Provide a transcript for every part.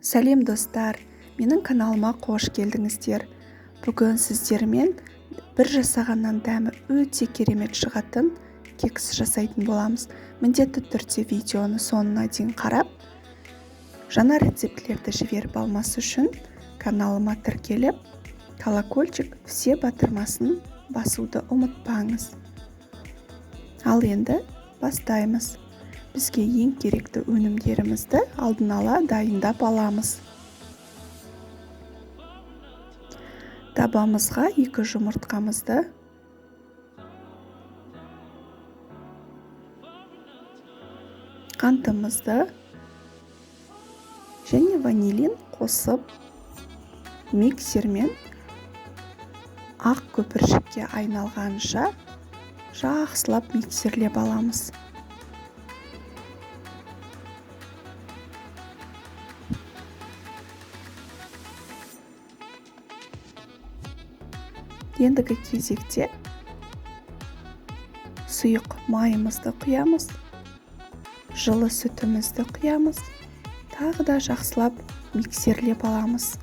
Сәлем достар, менің каналыма қош келдіңіздер. Бүгін сіздермен бір жасағаннан дәмі өте керемет шығатын кекс жасайтын боламыз. Міндетті түрде видеоны соңына дейін қарап, жаңа рецептілерді жіберіп алмас үшін каналыма тіркеліп, колокольчик все батырмасын басуды ұмытпаңыз. Ал енді бастаймыз. Бізге ең керекті өнімдерімізді алдын ала дайындап аламыз. Табамызға 2 жұмыртқамызды, қантымызды және ванилин қосып миксермен ақ көпіршікке айналғанша жақсылап миксерлеп аламыз. Ендігі кезекте сұйық майымызды құямыз, жылы сүтімізді құямыз, тағы да жақсылап миксерлеп аламыз.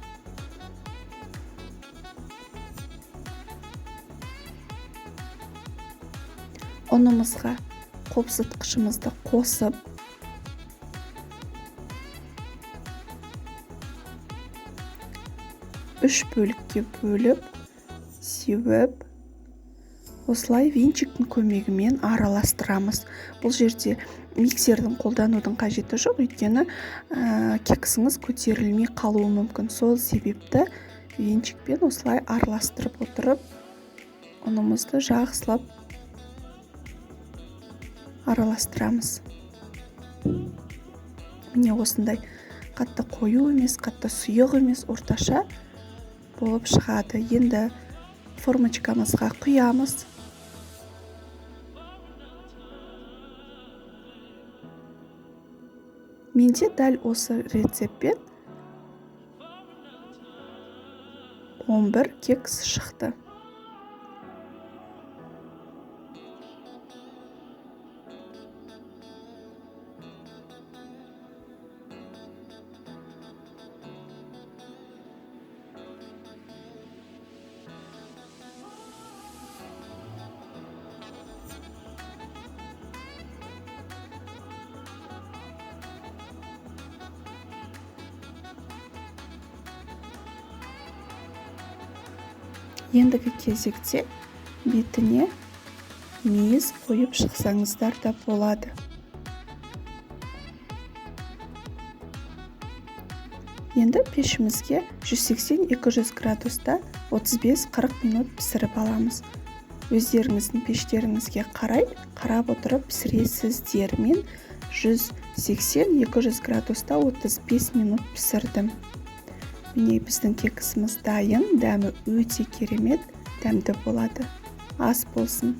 Ұнымызға қопсытқышымызды қосып, үш бөлікке бөліп, сеуіп, осылай венчиктің көмегімен араластырамыз. Бұл жерде миксердің қолданудың қажеті жоқ, өйткені кексіңіз көтерілмей қалуы мүмкін. Сол себепті венчикпен осылай араластырып отырып, ұнымызды жақсылап араластырамыз. Міне осындай қатты қою емес, қатты сұйық емес, орташа болып шығады. Енді формочкамызға құямыз. Менде дәл осы рецептпен 11 кекс шықты. Ендігі кезекте бетіне мейіз қойып шықсаңыздар да болады. Енді пешімізге 180-200 градуста 35-40 минут пісіріп аламыз. Өздеріңіздің пештеріңізге қарай қарап отырып пісіресіздер. Мен 180-200 градуста 35 минут пісірдім. Міне біздің кексіміз дайын, дәмі өте керемет, дәмді болады. Ас болсын.